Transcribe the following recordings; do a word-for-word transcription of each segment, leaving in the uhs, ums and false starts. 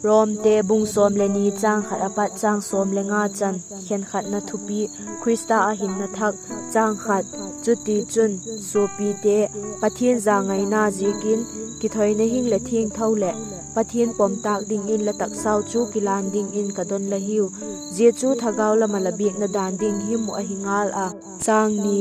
Romte bung sawm le ni chang khat apat chang sawm le nga chan. Khenkhatna thupi: Khrista a hinna thak. Chang khat. Chutichun, suapite, Pathian zangaina ziakin kithoina hing leh thiangtho leh Pathian pomtâk dingin la taksau chu kilan dingin ka don la hiu; zia chu thagau lam ah la biakna dan ding him uh ahi ngal a. Chang ni.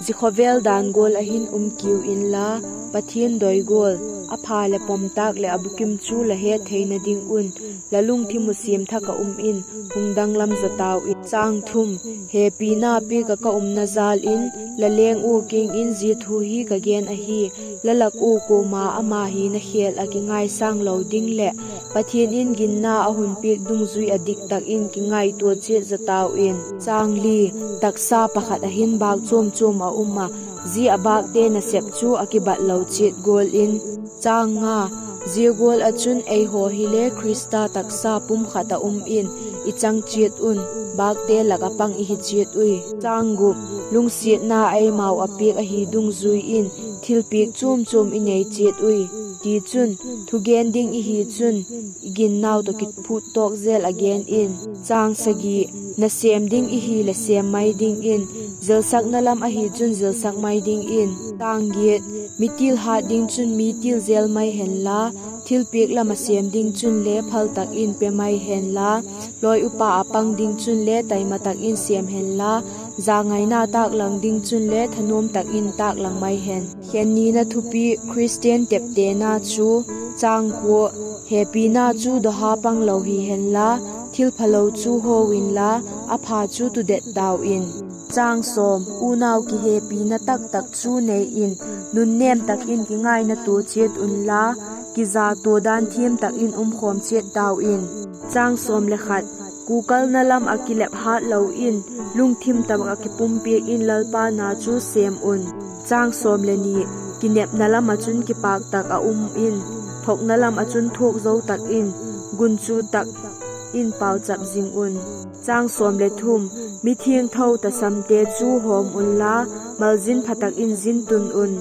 Zia khawvel dan gual ah hin um kiu inla, Pathian doi gual, a pha leh pomtâk leh a bukim chu la het theina ding un, la lungthim uh siam thak ah um in, hung danglam zaw tau in. Chang thum. Hepina piak ah ka umna jâl in, la leng ua kiang in zia thu hi ka gen ahi: La lak ua kuama ama hina khêl ah kingaisâng lo ding leh Pathian in ginna a hun piak dungzui ah dik tak in kingaitua chiat zaw tau in. Chang li. Taksa pakhat ah hin bâk chuam chuam a um ah, zia a bâkte nasep chu a kibat lo chiat gual in. Chang nga. Zia gual ah chun eihaw hile Khrista taksa pum khat ah um in i chang chiat un, bâkte lak ah pang i hi chiat ui. Chang gup. Lungsiatna eimau ah piak ahi dungzui in thilpiak chuam chuam i nei chiat ui. Tichun, thugen ding i hi chun, i ginnau tawh kiphut tawk zel ah gen in. Chang sagi. Nasêm ding i hileh sêm mai dingin, zilsakna lam ahi chun zilsak mai dingin. Chang giat. Mitil hât ding chun mitil zel mai henla, thilpiak lam ah sêm ding chunle phal tak in pe mai henla, lawi upa ah pang ding chunle taima tak in sêm henla, zangaina tâklang ding chunle thanuam tak in tâklang mai hen. Khen nina thupi: Khristian teptena chu. Chang kua. Hepina chu dawha pang lo hi henla, thilphalo chu haw inla, a pha chu tudet tau in. Chang sawm. Unau, kihepina tak tak chu nei in, nunnêm tak in kingaina tua chiat unla, kiza tua dan thiam tak in um khawm chiat tau in. Chang sawm le khat. Kukalna lam ah kilep hât lo in, lungthim tak ah kipumpiak in Lalpa na chu sêm un. Chang sawm le ni. Kinepna lam ah chun kipâk tak ah um in, thokna lam ah chun thuak zo tak in, gunchu tak in pauchap zing un. Chang sawm le thum. Mithiangtho tasamte chu hawm unla, malzin pha tak in zin tun un.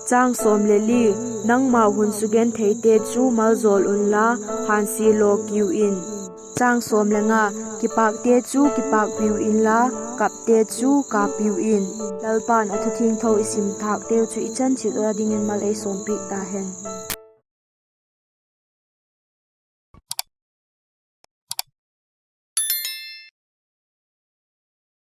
Chang sawm le li. Nangmau hun sugentheite chu maljawl unla, hânsia law kiu in. Chang sawm le nga. Kipâkte chu kipâkpiu inla, kapte chu kappiu in. Lalpa'n a thu thiangtho i sim thâkteu chu i chan chiat ua dingin mal ei sawmpiak ta hen.